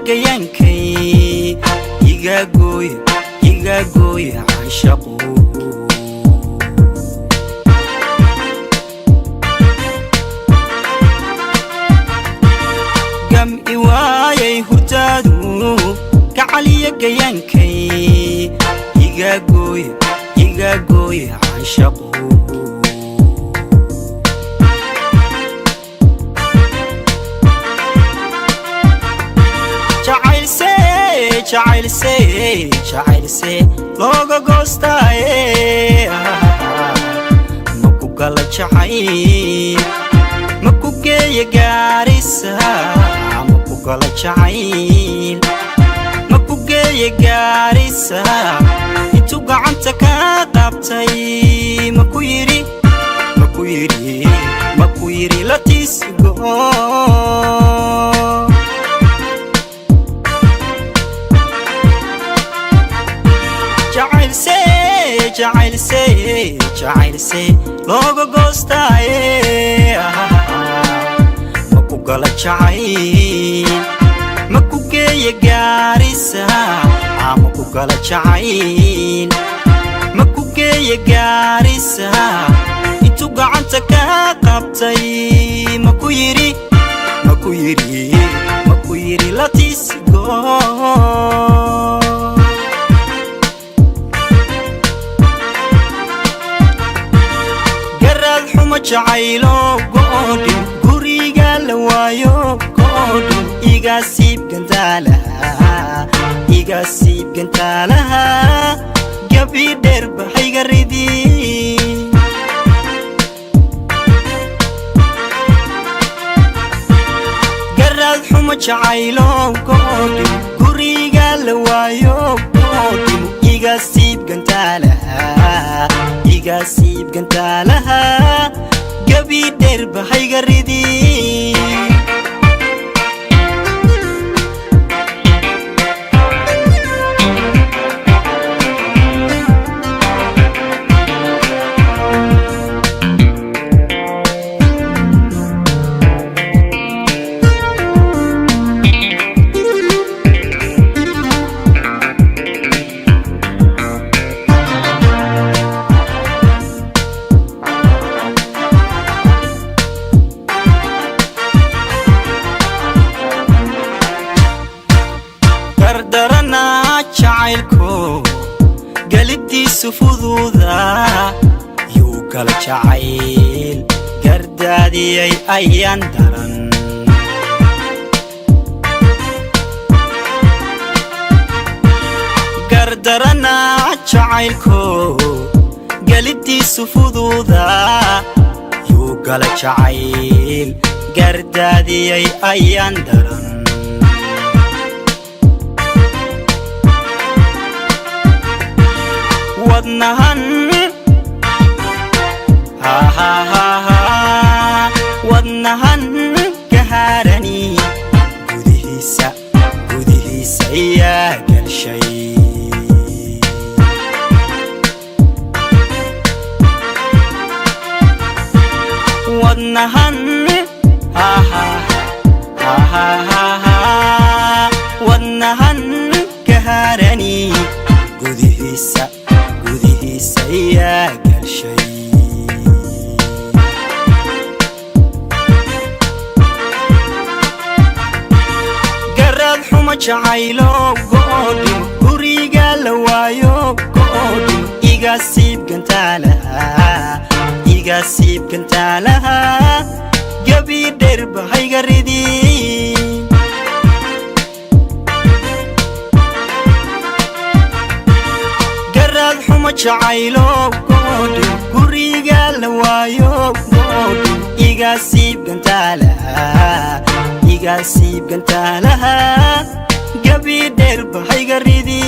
Gayaankay iga gooya, iga gooya caashaqu. Gam i waayay hurdaadu, gacaliya gayaankay iga gooya, iga gooya caashaqu. Jacaylse, jacaylse, jacaylse looga goostaaye? Ma ku gala jacayl? Ma ku geeya Gaarisa? Ma ku gala jacayl? Ma ku geeya Gaarisa? Intuu gacanta ka qabtay ma ku yidhi, ma ku yidhi, ma ku yidhi latiisgo? Jacaylse, jacaylse, jacaylse looga goostaaye? Ma ku gala jacayl? Ma ku geeya Gaarisa? Ma ku gala jacayl? Ma ku geeya Gaarisa? Intuu gacanta ka qabtay ma ku yidhi, ma ku yidhi, ma ku yidhi latiisgo? Garaad xumo jacaylo goodhin, guriga la waayo goodhin, iga siib gantaalaha, iga siib gantaalaha, gabi dheer bahayga ridi. Garaad xumo jacaylo goodhin, guriga la waayo goodhin, iga siib gantaalaha, iga siib gantaalaha, gabi dheer bahayga ridi. Gardaranaa jacaylko galibtiisu fuduuda, yuu gala jacayl gardaadiyay ayaan daran. Gardaranaa jacaylko galibtiisu fuduuda, yuu gala jacayl gardaadiyay ayaan daran. Wadnahan, wadnahan kahaarani gudihiisa, gudihiisa iyaa galshay. Wadnahan, wadnahan kahaarani gudihiisa, gudihiisa iyaa galshay. Garaad xumo jacaylo goodhin, guriga la waayo goodhin, iga siib gantaalaha, iga siib gantaalaha, gabi dheer bahayga ridi. Garaad xumo jacaylo goodhin, guriga la waayo goodhin, iga siib gantaalaha, iga siib gantaalaha, gabi dheer bahayga ridi.